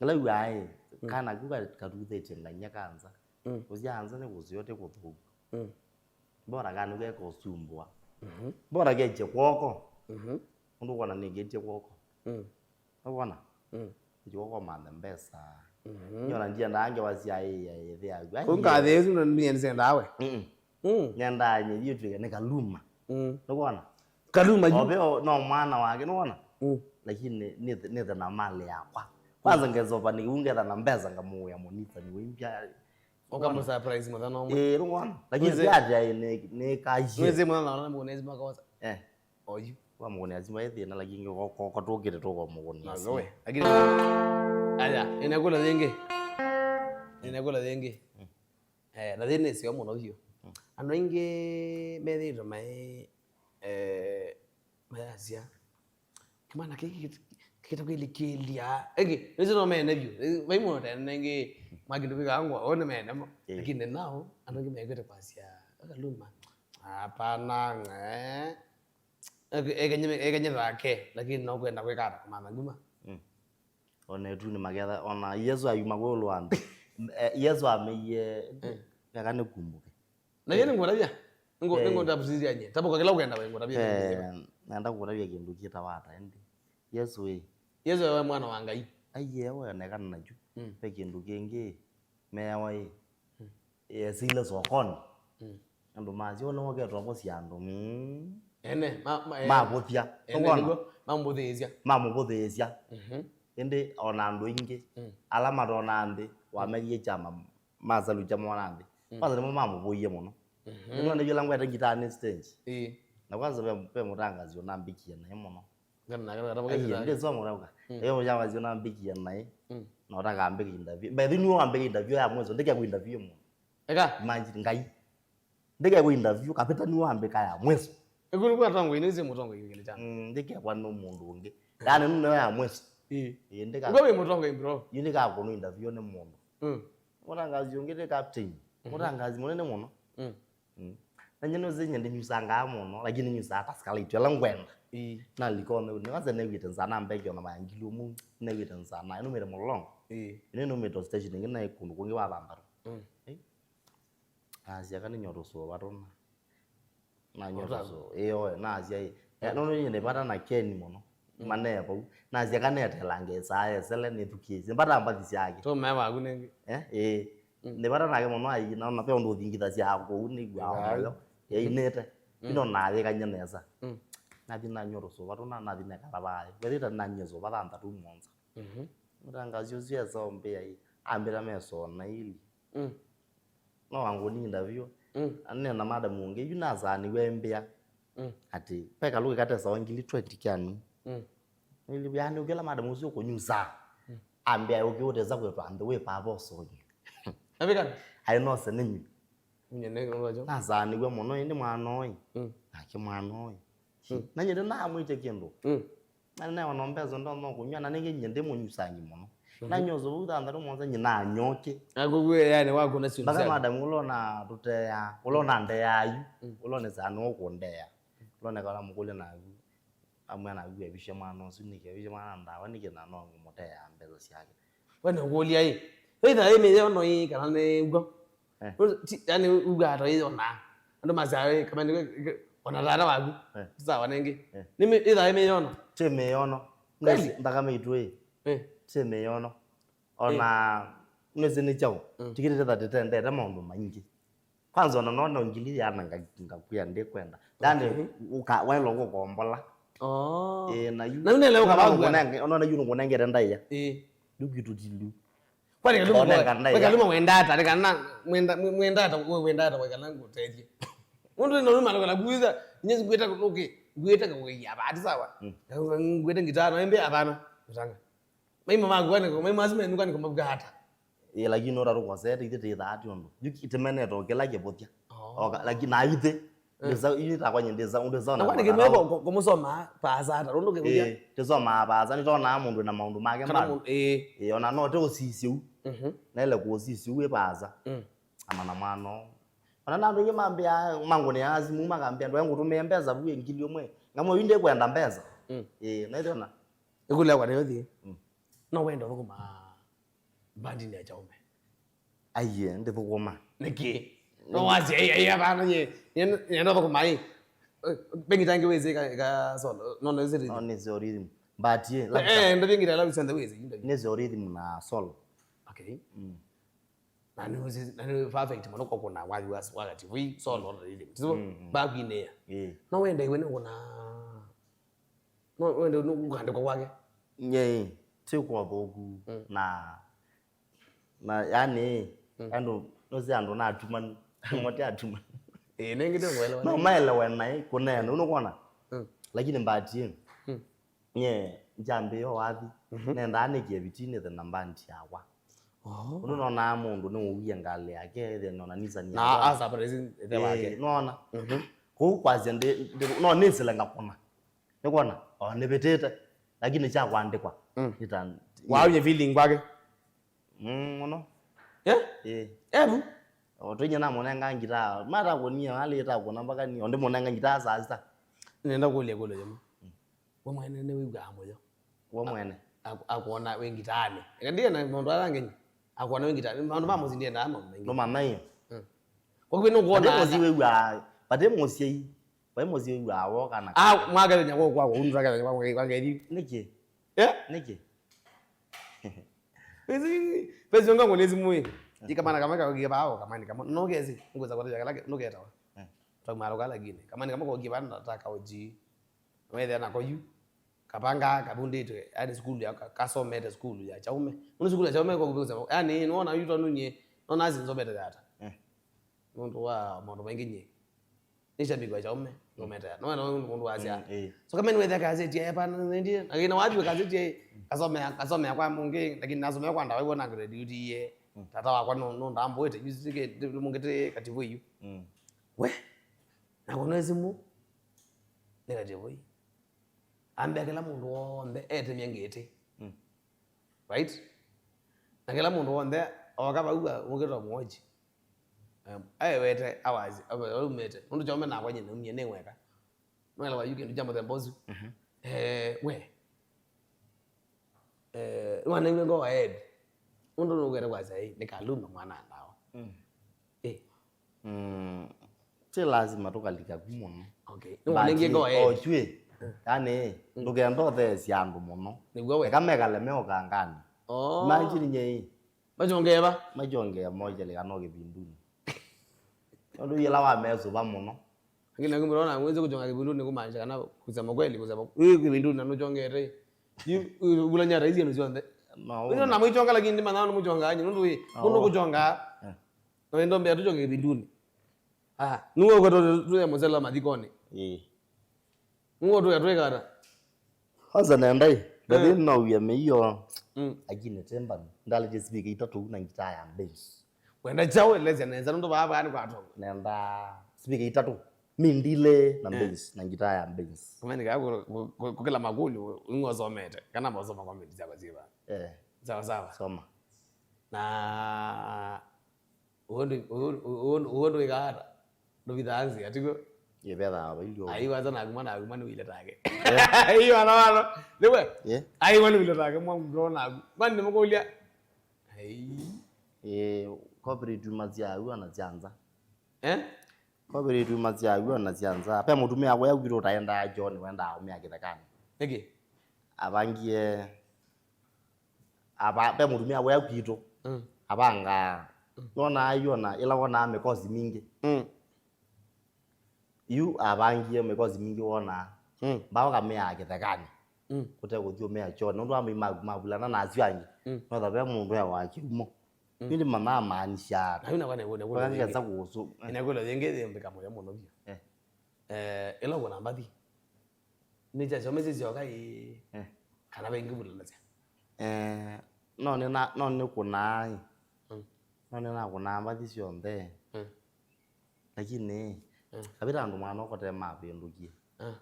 Kĩla wĩw'aa ĩ, mm, kana ku ka- katuthĩtye ngany'a ka nza. Mm. Kũsyaa nza nĩ kũseo ti kũthũku. Mm. Bora kana keka ũsumbũa. Mhm. Bora kekye kw'oko. Mhm. Ũndũ ũkwona nĩngĩtye kw'oko. Mm. Nĩwona? Mm. Nĩkyo ũkomanthe mbesa. Mhm. Nyona ndiendaa ngewa sya ĩĩ ya ĩthĩ yaku. Ai, kũu ngathĩ ĩsu ndo ndiendaa we. Mm-mm. Mm. Nyendaa nyie yu ĩtw'ĩke nĩ Kaluma. Mm. Nĩwona? Kaluma yu. Oveo no mwana wake, nĩwona? Mm. Lakini nĩ, nĩ, nĩthe na mali yakwa. Kwanza ngesopa nĩ ungetha na mbesa ngamũĩa mũnitani wĩmbya. Ũkamũ surprise mũthenya ũmwe. Eh, nĩwona? Lakini nĩwĩsĩ- nĩ, nĩ kaji. Nĩwĩsĩ mũthenya ũmwe nĩmũnezi makaosa. Eh. Oyu. Wa mũkũnĩa simũ ĩ thĩna, lakini ko, ko, ko tũkĩte tũko mũkũnĩa simũ. Nazoe. Lakini aya, nĩnekũla yĩngĩ. Nĩnekũla yĩngĩ. Mm. Eh, na thĩna ĩseo mũno vyũ. Mm. Andũ aingĩ methĩĩtwe maĩ, eh, mayasya, kĩmwana kĩkĩ kĩtakwĩlikĩlya. Ĩngĩ, nĩsĩ no mene vyũ. Vai mũndũ tene ĩngĩ, mwa kĩndũ kĩkangwa, one mene mo. Eh. Lakini nao, andũ aingĩ mekwĩte kwasya, "Akaluma. Hapana, ng'e." Eke-, ekenye-, ekenye take, lakini no kwenda kwĩka ata kũmantha nguma. Mm. Ona etu nĩ maketha, ona Yesu ayuma kũlũ wa nthĩ. Eh, Yesu ameie, eh, eka nĩkumbũke. Na yeye nĩngũtavya. Nĩngũ-, eh, nĩngũtavya nye. Tapo kwa kĩla ũkenda we ngũtavya. Eh, nenda kũtavya kĩndũ kĩtawa ata ĩndĩ. Yesu ĩ. Yesu ewe mwana wa Ngai. Aiye, we onekana nachu. Mm. Ve kĩndũ kĩngĩ. Meawa ĩ, mm, yesĩile sokonĩ. Mm. Andũ masyo nĩwoketwa kũsya andũ, mm, ene, ma, ma, ene. Mavũthya. Ene. Nĩwona? Nĩw'o, mamũvũthĩĩsya. Mamũvũthĩĩsya. Mhm. Ĩndĩ ona andũ aingĩ, mm, ala matonaa nthĩ, wamekie kyama, masalukya mona nthĩ. Mm. Kwanza nĩmo mamũvũie mũno. Mhm. Nĩwona yu ĩla ngwete ngitaa nĩ stage. Ĩĩ. Na kwanza ve, ve mũtangazi ũnambĩkie naĩ mũno. Ngana nake ngatama. Aiye, kĩtĩta. Ndĩsoma ũrauga. Mm. Eyo mũyawazio nambĩkie naĩ. Mm. Na ũtakambĩka interview. By the way, nĩwe wambĩka interview ya mweso, ndĩkekwa interview mũno. Eka? Imagine, Ngai. Ndĩkekwa interview, kapita nĩwe wambĩka ya mweso. Ĩkũlũ kwa tongo ĩno ĩsĩ mũtongo kĩngĩlĩ chana. Mm, ndĩkekwa nĩ mũndũ ũngĩ. Yaani, nĩwe ya mweso. Ĩĩ. Ĩĩ, ndĩka- Ngo wĩ mũtongo, bro. Yu ndĩkakũnwa interview nĩ mũndũ. Mm. Mũtangazi ũngĩ nĩ captain. Mhm. Mũtangazi mũnene mũno. Mm. Mm. Na nyie nĩwĩsĩ nyie ndĩnyusangaa mũno, lakini nĩnyusaa ta sikalaitũ ĩla ngwenda. Ĩĩ. Nalika ũmĩunĩ, kwanza nĩw'ĩte nzaa, nambekĩa ona maya ngili ũmwe, nĩw'ĩte nzaa, na nũmĩte mũlolongo. Ĩĩ. Ĩnĩ nũmĩte o station ĩngĩ naĩ kũndũ kũngĩ wa Thantharu. Mm. Ĩĩ. Nasya kana nĩnyotoso vatona. Nanyotoso. Ĩĩ, oe, nasya ĩ. Eh, nũndũ nyie nĩ vata na Ken mũno. Mm. Manee vau. Nasya kana etelange saa esele nĩthukĩĩsye. Mbata mbathi syake. Tũmae waku nĩngĩ. Eh, ĩĩ. Mm. Nĩ vata nake mũno ai, naona ve ũndũ ũthingithasya kũu nĩw'aa. Ĩĩ. Mũyo. Mhm. Yainĩte. Mm. Ino nayĩkany'a nesa. Mm. Nathi nanyua tũsũva tũna, nathi nekala vaĩ. Wethĩte nanyie sũva thanthatũ mũonza. Mhm. Mũtangazi ũsu esombea ĩ, ambĩta mesona ili. Mm. No wangũni interview. Mm. Anene na madam ũngĩ, yu nasaaniwe mbĩa. Mm. Atĩ, ve kalũkĩ katesawa ngili twenty kyanĩ. Mm. Nĩlivya nĩ ũkĩla madam ũsu ũkũnyusaa. Mm. Ambĩa ũkĩ ũtesa kwĩtwa nthĩ wĩ papa ũsonyi. Avikana? Aĩ no senenyu. Nye nĩ ũndũ. Nasaaniwe mũno, ĩndĩ mwana ũyũ. Mm. Nake mwana ũyũ. Mm. Na nyie ndĩnamwĩtye kĩndũ. Mm. Na nĩnewa no mbesa ndonya kũnywa, na nĩngĩ nyie ndĩ mũnyusangi mũno. Mhm. Na nyoso vau thanthatũ mũonza nyie nanyoke. Akũkuĩ yani wakũna syũndũ. Mpaka syaku. Madam ũla ona tũteaa, ũla ona ndeaa yu, mm, ũla onesaa nĩwe ũkũndeea. Ũla oneka ũla mũkũlya naku, amwĩa naku evishe mwana ũsu nĩkĩ, evishe mwana ndawa nĩkĩ, na no ngũmũteea mbesa syake. We nĩũkũlya ĩ, ĩtha ĩ mĩyono ĩ kana nĩ w'o? Eh. Ti, yani, uga ata ĩyona. Andũ masya, "Ĩ, kamani, ĩ, ĩ, ona tata waku." Eh. Sawa nengĩ. Eh. Nĩ mĩ-, ĩtha ĩ mĩyono. Ti mĩyono. Kweli? Nthakame itũ ĩ. Eh. Ti mĩyono. Ona, eh, nĩsĩ nĩ kyaũ. Mm. Tikĩtĩte that tendete maũndũ maingĩ. Kwanza ona nona ngili yana nga-, ngakwĩa ndikwenda. Yani, okay, ũka-, waĩlwa kũkombola. Oh. Eh, na yu. Na yu nelewa ũkavangwa. Ona yu nũkũnengete ndaĩa. Eh. Yu kitu ti liu. Kwani Kaluma, onenga ndaĩa. Kwani Kaluma wenda ata, kana mwenda, mwe-, mwenda ata, we wenda ata, we kana ngũtethye. Mũndũ nĩ nũma kana kuiza, nyezi ngwĩta kũke, ngwĩta kũke ya bahati sawa. Mm. Ngwĩta ngitano, embe hapana, ngitanga. Maima maku kwani, maima asime nuka ni kũmavuga ata. Ĩ, lakini ũtatũkosete, ithe tĩ thati ũndũ. Yu kĩtemenete o kĩla kĩvũthya. Oh. Oka, lakini na ithe, eh, ndĩsa, yu takwa nye ndĩsa, ndĩsa. Na kwani kĩmwe ko-, ko-, kũmũsoma paasa ata, ũndũ kĩvũthya. Ĩ, tĩsomaa paasa, nĩtonaa mũndũ na maũndũ make. Kana mbali. Mũndũ, ĩ. Ĩ, ona no te ũsisye u. Mhm. Naile kũsisya u wĩ paasa. Mm. Amana mwana ũũ. Ona na andũ aingĩ mambĩa, mangũnĩa simũ, makambĩa, "Ndwae ngũtũmĩe mbesa vu ngili ũmwe." Ngamwĩa, "Yu ndikwenda mbesa." Mm. Ĩ, naithe ona. Ĩkũlya kwa nĩyo thiĩ. Mm. No wenda ũthũkũma bandinĩ ya Chaume? Aiye, ndĩthũkũma. Nĩkĩ? No wasya, "Ai, ai, hapana, nye, nye, nye ndothũkũma, ĩ." Bengi tangi wĩsĩ ka, ka solo. No, no, wĩsĩ rhythm. No, nĩsĩ o rhythm. But, ye, labda. Eh, eh, ndavingire la wĩsĩ ndavingire. Nĩsĩ o rhythm na solo. Okay. Mm. Na nĩ, na nĩ perfect mũno kwa kũna wathi wa, wa Gativoi, solo rhythm. Tizo, mm, mm, back in air. Ĩĩ. No wenda iwe nĩ kũna. No wenda nĩ kũkandĩkwa kwake. Nye, ti kwa thũku. Mm. Na, na yani, mm, andũ, no si andũ na atumanu. Mote atumanu. Ĩĩ, nengĩ ndio kuelewa. No maelewe naĩ, kũneena, ũnũkona. Mm. Lakini mbati, mm, nye, njambĩĩo wathi, mhm, nendaa nĩkie vitinĩ the na mbandi yakwa. Oh. Ũndũ nonaa mũndũ nĩũwie ngalĩ yake, ĩthe nona nisani na yakwa. A surprise ĩthe wake. Ĩĩ, nona. Mhm. Kũu kwasya ndi, ndi, no nĩsĩle ngakũna. Nĩkwona? O nĩvĩtĩte. Lakini kya kwandĩkwa. Mm. Nĩta. Wawie feeling kwake? Mm, mũno. Eh? Ĩĩ. Ebu? O tũinya namũnenga ngitaa. Mata kũnia, alĩ ĩta kũna mpaka ni. O ndĩmũnenga ngitaa saa sita. Nenda kũlya kũlyo yĩmwe. Mm. We mwene nĩwĩw'aa mũyo? We mwene. Ak-, akwona wĩ ngitaanĩ. Eka ndiye na maũndũ ala angĩ. Akwona wĩ ngitaanĩ. Maũndũ ma mũsyĩ ndiendaa maũndũ maingĩ. Nũmanaie. Mm. Kwa kwĩ nũkwona. Vate mũsyĩ wĩw'aa, vate mũsyai. Vai mũsyai wĩw'aa wo kana. Ah, mwakethenya kwa kwa undu akethenya kwa kwa ngeri. Nĩkĩ? Eh? Nĩkĩ? Pesi, pesi nga ngone simu. Ikamana kama ka kwa bao, kamani kama. No kesi, ngoza kwa ya kala, no ketawa. Eh. Twa maro kala gine. Kamani kama kwa kibanda nataka uji. Wethe na kwa yu. Kapanga kabunditwe, yani sukulu ya ka-, kasomete sukulu ya chaume. Uno sukulu ya chaume kwa kubuza. Yani nona yu tonu nye. Nona azi nzomete yata. Eh. Nundu wa maũndũ maingĩ nyie. Nĩ shabiki wa chaume, nũmete. No, no, mũndũ wasya. Mm, eh. So kama nĩ wetha kaseti ya pana ndio. Lakini wajua kaseti ya kasome, kasome kwa mungi, lakini nasome kwa ndawa na grade U T A. Mm. Tata wakwa no, no ndambuite, yu sike mungi te katibu yu. Mm. We. Na kuna simu. Nĩ katibu yu. Ambĩa kĩla mũndũ w'onthe etemya ngĩtĩ. Mm. Right? Na kĩla mũndũ w'onthe ooka vau ũkĩtwa mũoji. Em, aewete awazi, awe-, aumĩte. Nũndũ chaume nakwa nyie naumie nĩ weka. Mwela wa yu kĩndũ kya mũthemba ũsu. Mhm. Eh, we. Eh, nĩwanengiwe ngoo wa Ed. Nũndũ nũkwenda kwasya, "Ĩ, nĩkaluma mwana ndawa." Mm. Ĩ. Mm, ti lazima tũkalika ku mũno. Okay. But nĩwanengie ngoo Ed. Otw'ĩ, mm, yani, mm, ndũkenda ũtheesya andũ mũno. Nĩguo we. Eka mekale me ũkangani. Oh. Imagine nyei. Machongeva? Machongea moja lika no kĩvindunĩ. Nũndũ yĩla wamesũva mũno. Lakini nakumbuka na mwezi kuchonga kĩvindunĩ kumaanisha kana kusema kweli, kusema, "Ĩ, kĩvindunĩ na nũchongete." Yu, yu, bulanya raisi anu cionthe. No. Ino na mwichonga lakini ndi manao mwichonga anyi, nũndũ ĩ, no, nũndũ kuchonga. Eh. Na wendo mbea tuchonge kĩvindunĩ. Ah, nuwe kwa tu ya mzela madhikoni. Eh. Nuwe tu ya tuekara. Kwanza nendai, eh, ndathi no uya meio. Mm. Akine temba. Ndalete speaker itatu na ngitaa ya bass. Wenda chao eleze neza nũndũ baba yani kwa tongo. Nenda speaker itatu. Mindile na, eh, bass, na ngitaa ya bass. Kumeni ka ku-, ku-, ku-, kukila makuli, ungosomete. Kana mosoma kwa mindile kwa ziba. Eh. Sawa, sawa. Soma. Na Ũũ ndũ-, ũũ, ũũ, ũũ ndũĩkaa ata? Ndũvithaa nzĩa, tiguo? Ĩvethaa vailyo. Ai, waza nakuma, nakuma nĩwile take. Eh. Ai, wana, wana. Nĩwe? Eh. Ai, wana nĩwile take, mwa mndũ naku. Mani nĩmũkũlya. Ai. Eh, kobiri tuma sya w'o na sya nza. Eh? Kobiri tuma sya w'o na sya nza. Pe mũtumĩa wea witũ ũtaendaa John wendaa aũmĩa kĩthekanĩ. Nĩkĩ? Avangie Ava-, ve mũtumĩa wĩa kwitũ. Mm. Avangaa. Mm. Nonaa yu ona ĩla wonaa mĩkosi mingĩ. Mm. Yu avangie mĩkosi mingĩ wonaa. Mm. Mbao kamĩaa kĩthekanĩ. Mm. Kũte kũthi ũmĩa kyoo. Nũndũ amai maku mavulana na asu angĩ. Mm. Notha ve mũndũ ewa kĩumo. Mm. Yu ndĩmanaa maanisha ata. Na yu nakwa nĩw'o, nĩw'o. Mpaka nĩngesa kũsũ. Ĩnakwĩlwa yĩngĩ yĩmbĩka mũyo mũno vyũ. Eh. Eh, ĩla wona mbathi. Nĩ kya syome sisyoka ĩĩ? Eh. Kana vaingĩ vulanasya? Eh, no nĩna-, no nĩkũnaa ĩ. Mm. No nĩnakũnaa mbathi syonthe. Mm. Lakini, mm, kavita andũ mwana ũkote mavĩndũkie. Ah.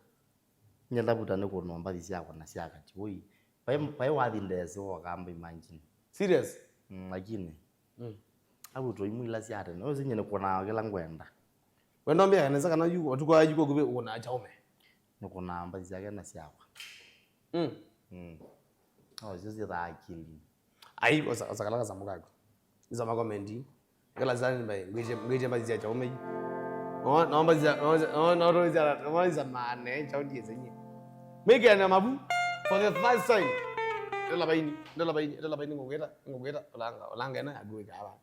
Nye ndavuta nĩkũnwa mbathi syakwa na sya kati ũi. Vai, vai wathi ndesĩ woka mba imagine. Serious? Mm, lakini. Mm. Au tũimwĩla sya tene. Ũsinye nĩkũnaa kĩla ngwenda. Wenda ũmbĩa kanisa kana yu, ũtukũ wa yu kwa kũvĩ ũkũnaa chaume. Nĩkũnaa mbathi syake na syakwa. Mm. Mm. O, syo syĩthaa akili. Ai, osa, osa kala kasamu kaku. Isa makomenti. Kala zani mbai, ngwĩtye, ngwĩtye mbathi sya chaume yu. No, no mbathi sya, no, no, no, no, isa, no, isa mane, chaundi esenye. Mike na mabu, for the first time. Ndola baini, ndola baini, ndola baini ngweta, ngweta, olanga, olanga ena ya gwe kawa.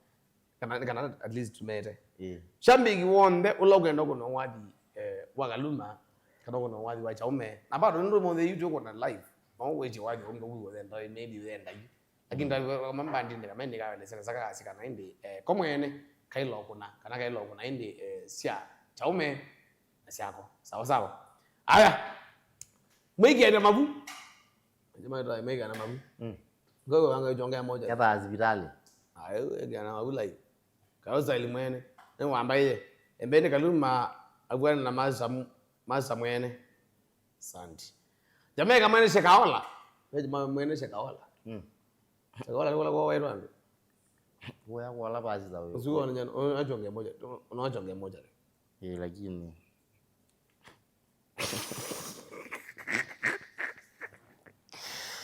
Kana, kana at least tumete. Ĩĩ. Shabiki wonthe ũla ũkwenda kũna wathi, eh, wa Kaluma, kana kũna wathi wa Chaume. Na bado nũndũ mũthĩ yu tũkũna live. No wĩtye wathi ũmbe wĩw'e ũthenda, maybe ũthenda yu. Lakini ndavika kama mbandini kama ĩndĩ kaelesya nesa kakasi kana ĩndĩ, eh, ko mwene kaila ũkũna, kana kaila ũkũna ĩndĩ, eh, sya Chaume na syako. Sawa sawa. Aya. Mwĩkĩane mavu. Jamaa ĩtwa mwĩkĩane mavu. Mm. Ngogo wanga ĩchongea moja. Yatha sivitali. Ayo, ĩkĩane mavu lai. Kalo style mwene. Nĩ wamba iye. Embeni Kaluma avuana na masa, masa mwene. Asante. Jamaica mwene Shekaola. Wewe jamaa mwene Shekaola. Mm. Shekaola ni wala kwa wewe ndo. Wewe kwa la basi za wewe. Usiku wana jana, unachonge moja. Unachonge moja. Eh, lakini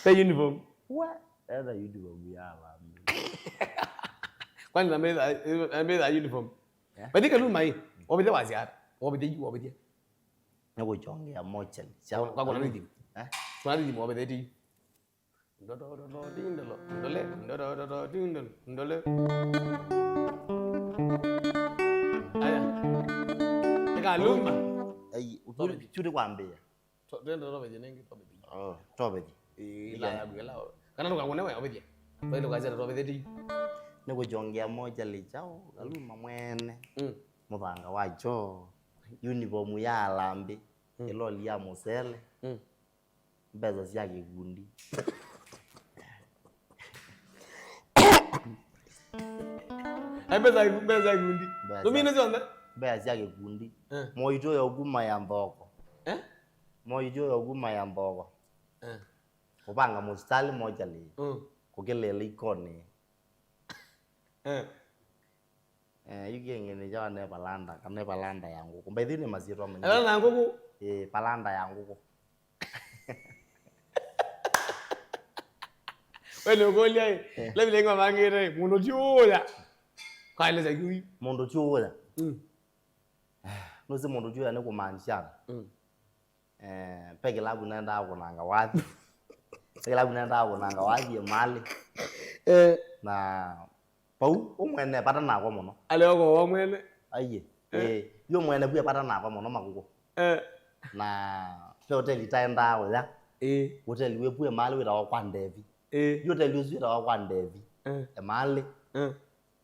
the uniform. What? Era uniform ya bambi. Kwani na meza, na meza uniform. Yeah. But Kaluma hii, wabide wazi hata. Wabide yu, wabide. Nĩkũkyongea mochari. Kwa, kwa kuna nini? Eh? Kuna nini mwabetheti? Ndoto, ndoto, tindolo, ndole, ndoto, ndoto, tindolo, ndole. Aya. Eka Kaluma. Ai, ukuri churi kwambia. To-, twende tobethie ningi, tobethie. Oh, tobethie. Ĩĩ, ila ya gwela. Kana ndũkakũne we obethie. Twende kazeta tobetheti. Nĩkũkyongea mochari chao, Kaluma mwene. Mm. Mũthanga wa choo. Uniform ya Harambee. Mm. Ĩloli ya mũsele. Mm. Mbesa sya kĩkundi. Eh, mbesa, mbesa sya kĩkundi. Mbesa. Tumine syonthe. Mbesa sya kĩkundi. Eh. Moito ya kuma ya mboko. Eh? Moito ya kuma ya mboko. Eh. Kũvanga mũsitali mochari. Mm. Kũkĩlĩla ikoni. Eh. Eh, yu kĩngĩ nĩ kyawa ne palanda, kana ne palanda ya ngũkũ. Mbaithu nĩ masyĩtwa maingĩ. Ela na ngũkũ? Eh, palanda ya ngũkũ. We nĩ ũkũlya ĩ, eh, levile ngwa mangĩte, mũndũ ti ũya. Kaeleza kiwi. Mũndũ ti ũya. Mm. Nũsĩ mũndũ ti ũya nĩ kũmaanisha. Mm. Eh, pe kĩlavu nendaa kũnanga wathi. Pe kĩlavu nendaa kũnanga wathi ĩmalĩ. Eh. Na pau ũmwene pata nakwa mũno. Aleo kwa wa mwene. Aiye. Eh. Eh, yu mwene pue pata nakwa mũno makũkũ. Eh. Na pe hoteli taendaa ũya. Eh. Hoteli wĩ pue ĩmalĩ wĩtawa kwa Ndevi. Eh. Yu hoteli ũsu wĩtawa kwa Ndevi. Eh. Ĩmalĩ. Eh.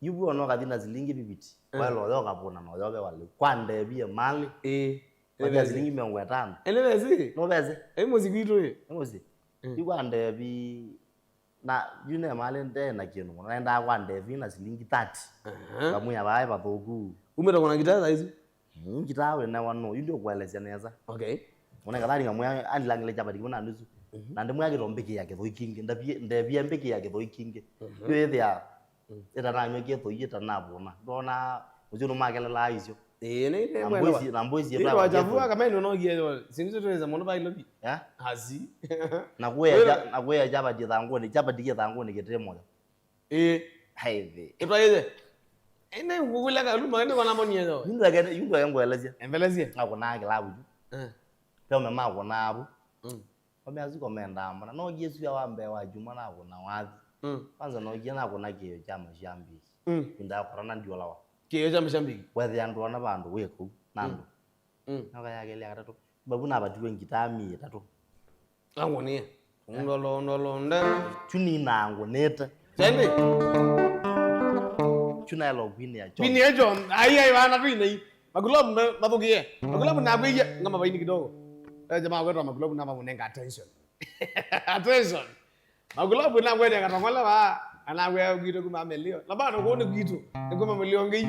Yu vu ona ũkathi na silingi fifty. Eh. Waĩle ũya ũkavũna na ũya ũvewa lĩu. Kwa Ndevi ĩmalĩ. Ĩĩ. Wathi na silingi mĩongo ĩtano. Ene vesi? No vesi. Ĩ mũsi kwitũ ĩ. Nĩ mũsi. Mm. Yu kwa Ndevi, na yu ne ĩmalĩ nde na kĩndũ mũno. Naendaa kwa Ndevi na silingi thirty. Aha. Ngamwĩa vaĩ vathũku. Umĩte kũna ngitaa saa isu? Mm, ngitaa wĩ newa no. Yu ndio kuelezea nesa. Okay. Ona kadhani ngamwĩa andilangile chapati kĩmwe na nusu. Mhm. Na ndimwĩa kĩtombĩkĩa kĩthoi kĩngĩ. Ndavie, ndevie mbĩkĩa kĩthoi kĩngĩ. Mhm. Yu ĩthĩa Mm. Ĩtananywa kĩthoi, ĩtanavũna. Ndona ũcio nũmakelelaa isyo. Ĩĩ, nĩ, nĩ na mwene mbũisi, wa-, na mbũisi nĩ ĩtawa wachafua kĩthoi. Kama ino no giyo. Sinzi tuweza mũndũ bai lobi. Ya? Hazi. Na kuya wĩra cha-, na kuya chapati thanguni, chapati kĩthanguni kĩtĩ moyo. Ĩĩ. Haithi. Ĩtwa ĩthe. Ene ngugula Kaluma, ene kwa namoni yeyo. Yundu yake, yundu yake ngwelezia. Embelezia. Ngakũnaa kĩlavu. Eh. Peo mema kũnaa avu. Mm. Wamea asu komendaa mbona. No Yesu wa mbee wa juma nakũna wathi. Mm. Kwanza nokie nakũna kĩĩo kya mashambiki. Mm. Ndakora na ndiolawa. Kĩĩo kya mashambiki. Wethĩa andũ ona vandũ wĩ kũu na andũ. Mm. Mm. Noka ya kelĩ ya katatũ. Babu navatiwe ngitaa mii ĩtatũ. Angũnie. Ndolo, ndolo, nde. Chuni nangũnĩte. Sendi. Chuna elo kwini ya choo. Kwini ya choo. Ai, ai, wana tu inei. Makulobu me-, mathũkie. Makulobu na kwĩya, ngama vaini kidogo. Eh, jamaa wetu wa makulobu na mamunenga attention. Attention. Makulobu na kwende katongola wa. Ana we kwitũ kuma melio. Na bado kuone kwitũ. Ni kuma melio ngi.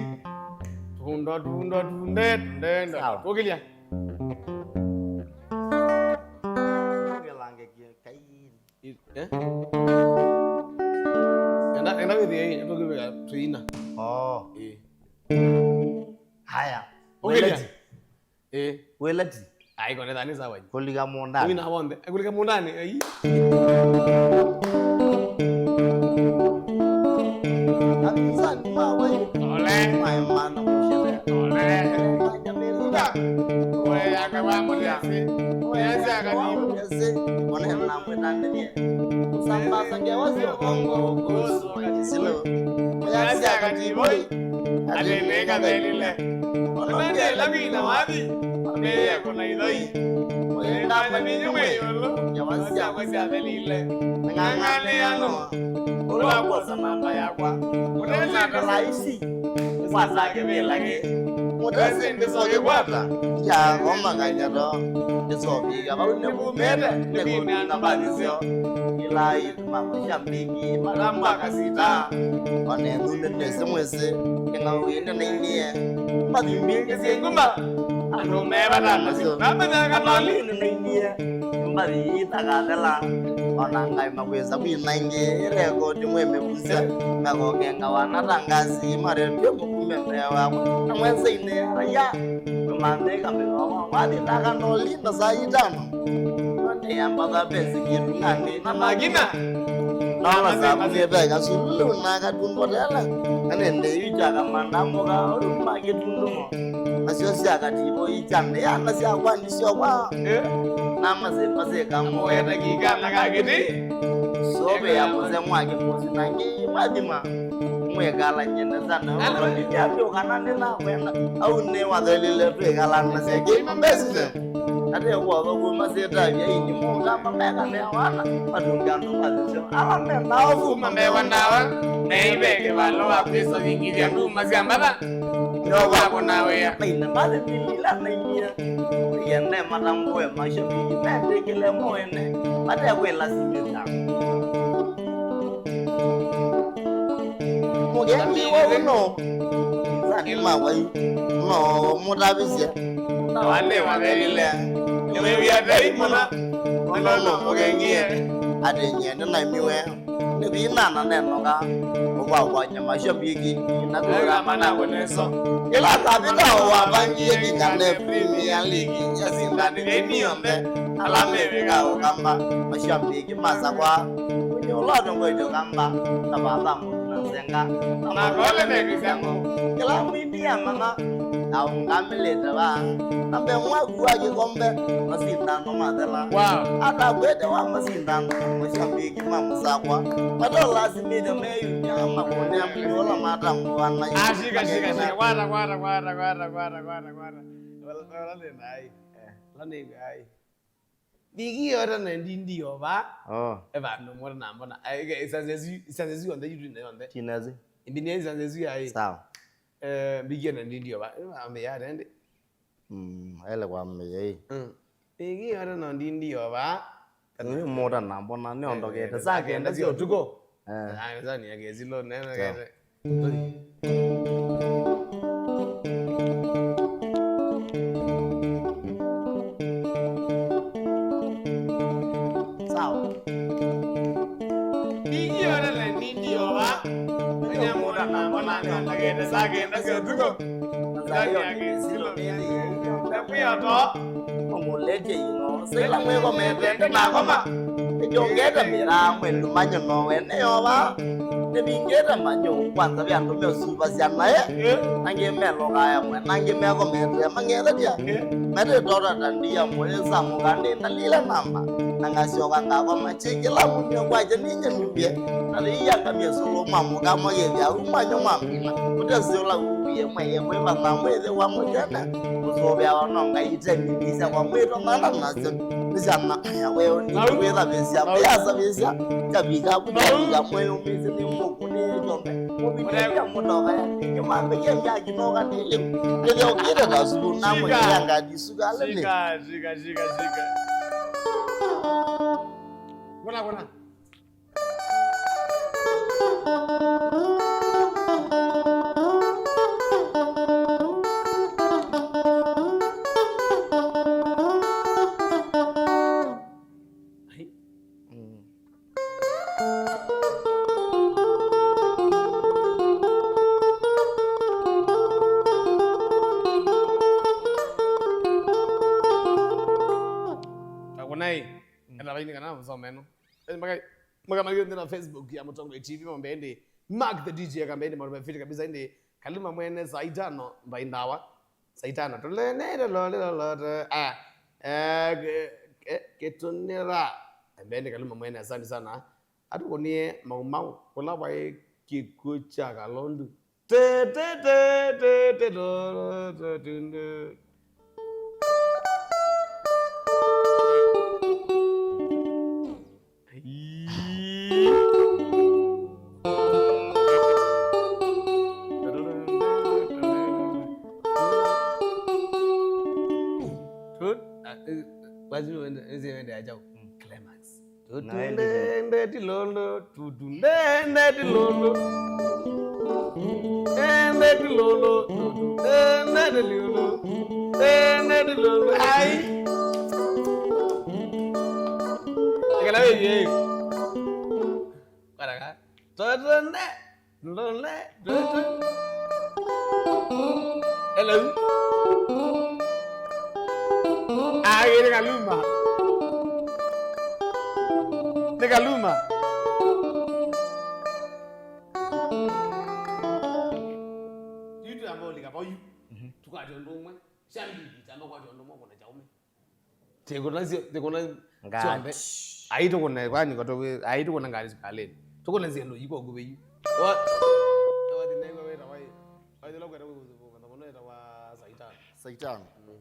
Tundo, tundo, tunde, tunde, tunde. Sawa. Kukilia. Ngelange kie kai. Eh? Enda, enda wĩthĩe ĩ, enda ũkĩvĩka tũina. Oh. Ĩ. Haya. Ũkĩlya? Wĩleti. Ĩ. Wĩleti. Ai, kone thani sawa. Kũlika mũndani. Wĩna wonde. Eh, kũlika mũndani. Ai. Apinzani mawe. Ole. Maemana kushele. Ole. Maemana. Oya, kawa mũlesi. Oya, kawa mũlesi. Ese, onena na mwĩtanĩthye. Sambaza Ngewa sya ũkongo, ũsũka kĩsilo. Mũyasya kativoi, atĩ nĩkathelile. Ona ndela wina wathi, amĩye kũna ithoi. Mũyenda manyinyi mwĩ ĩũlũ, ngewa syakwa syathelile. Ng'ang'anĩano, ũla wakosa namba yakwa. Ũtesĩ ndalaisi, kwasa kĩvĩla kĩ. Mũtesĩ ndĩsokĩkwata, ya ngoma kanyato. Ndĩsovika vau nĩvumĩte, nĩkũmina mbathi syo. Ila Mama sya mbingi, matambo akasita. Ona ĩthumbĩ nĩsĩ mwĩsĩ, ĩng'au ĩnenainie. Mbathi mbingĩ syĩ nguma, andũ me vata nasyo. Namenyaga noli nenainie, mbathi itakathela. Ona ngai makwĩsa kwina ingĩ, ĩrekoti mwĩ mĩvusya. Mekokenga wana ta ngasi, maretio mũkume mbee wakwa. Na mwenzainĩ ya raia, tũmantĩka mĩlomo, wathitaka noli na saa itano. Nĩyambatha mbesi kĩtung'anĩ na magina. Nola sakunĩte kasululu na katumbotela. Kanende yu kyakamanda mũka ũluma kĩtundumo. Nasyo sya kativo ikyandĩana syakwa ndisyokwa. Namasĩmasĩka mũweta kikana ka kĩtĩ. Sovea mũse mwake mũsi na ngĩ mathima. Mwĩkalany'e nesa na ũlonithya vyũ kana nĩnakwenda. Au nĩwathelile twĩkalanasya kĩima mbesithe. Ate kwova kuma sitavya ini mũkamba mekane wana matunga andũ mathĩsyo ala mendaa ũvuma mewa ndawa. Neiveke valo wa kwĩsavingithya nduma sya mbatha. Ndio wako na wĩa. Maina mbathi pilila na inia. Yende matambue mashabiki mendekele moene. Mate kwĩlasimĩka. Mũgengi wa ũno nzani ma wai no mũtavisye. Na wale wathelile nĩwĩw'ĩa tei mũno. Mũno no mũgengie. Atĩ nyie nĩnaimiwe nĩ vina na nenoka. Ũkwakwa nyama sya mbiki na kũra manako neso. Ĩla kavita wavangie nginya ne Premier League yasindanĩthya imi yonthe. Ala mewĩka ũkamba mashabiki masakwa. Ũnyũla ũtongoityo kamba na vatha mũndũ na nzenga. Na makole mekĩsya ngũ. Kĩla mwindi ya mama na ũngamĩlĩte va. Na mbee mwaku wa kĩkombe masindano mathela. Wow. Atakwete wa masindano mashabiki ma mũsakwa. Matola asimĩte meyumya makũnĩa mũndũ ũla matambũana. Ah, shika, shika, shika. Kwata, kwata, kwata. Wala, wala nĩ naĩ. Eh. Wala nĩ naĩ. Mbiki yote na ndindi yova. Oh. E vandu mwana na mbona. Ai, ke, isanze zi, isanze zi yonthe, yutu na yonthe. Tinazi. Imbinia isanze zi ai. Sawa. Eh, mbiki na ndindi yova. Ambe ya rende. Mm, ele kwa meyei. Mm. Mbiki yote na ndindi yova. Ni muta na mbona ni ondokete saa kenda sya ũtukũ. Eh. Ah, sasa ni akesilo nene kete. Sawa. Ningĩ ona na ningĩ ova. Nĩnyamũra na mbona nĩondokete saa kenda sya ũtukũ. Sasa ni akesilo nene. Na kwĩoto. Ũmũlete ino, sila mwĩkomete, ndĩnakoma. Nĩkyongete mĩraa mwĩlũ manyũ no wene yova. Nĩvingĩte manyũ, kwanza ve andũ meũsuvasya naĩ. Angĩ melũkaa amwe, na angĩ mekomete, mang'ethetya. Metĩtota ta ndia mũyĩsamũka, ndĩtalile namba. Na ngasyoka ngakoma, kyĩ kĩla mũmio kwakya ninyie nduvye. Na rĩia ngamie sũlũ mamũka, magĩthya au manyũ mamina. Ũtesi ũla uwie, mweye kwĩvatha mwĩthĩ wa mũthene. Kũsũvĩawa no Ngai itemi, nĩsya kwa mwĩto mana nasyo. Nĩ syana aya weũ nĩwĩthavĩsya, wĩyasavĩsya, kyavika vu kyavika mwĩyũmĩsye nĩ mũkũ nĩ kyombe. Mũvitĩthya mũtoka ya nĩkĩ mambĩkie myakinoka nĩlĩ. Nĩthya ũkĩte ta sukulu na mwĩyanga ndisuka alene. Shika, shika, shika, shika. Kuna, kuna. Takunai. Enda vaini kana msomeno. Mpaka Mwaka mayo nthĩ na Facebook ya Mũtongoi T V mambe ĩndĩ. Mark the D J akambe ĩndĩ maũndũ mefiti kabisa ĩndĩ. Kalima mwene saa itano mbai ndawa. Saa itano. Tũlene lolo lolo. Ah. Eh, ke- ke- kĩtũnĩra. Ambe ĩndĩ Kalima mwene, asante sana. Atũkũnie Mau Mau, kũla vaĩ kĩkw'ũ kya Kalondu. Te, te, te, te, te, lo, lo, te, te, te. Ii. Tut, ah, eh, wazi wende, wende, wende aja, mm, climax. Tutundende tilolo, tutundende tilolo. Tutundende tilolo, tutundende tilolo. Tutundende tilolo, tutundende tilolo. Ai. Ekala wewe. Karaka. Tutundende. Ndole, ndole. Hello. Ai, nĩ Kaluma. Nĩ Kaluma. Yu twĩamba ũlika vau yu. Mhm. Tũkwate ũndũ ũmwe. Sya mbili, tamba kwate ũndũ ũmwe, kuna chaume. Tikuna syo, tikuna Ngat. Syonthe. Ai, tukune kwani kwa tuwe, ai, tukune ngari sikaleni. Tukune nzia ndo yiko kuve yu. Wa, wa tinaigwa weta wai. Wai, tila kweta kuve, kuve, kuve, weta wa Saitan. Saitan. Mm.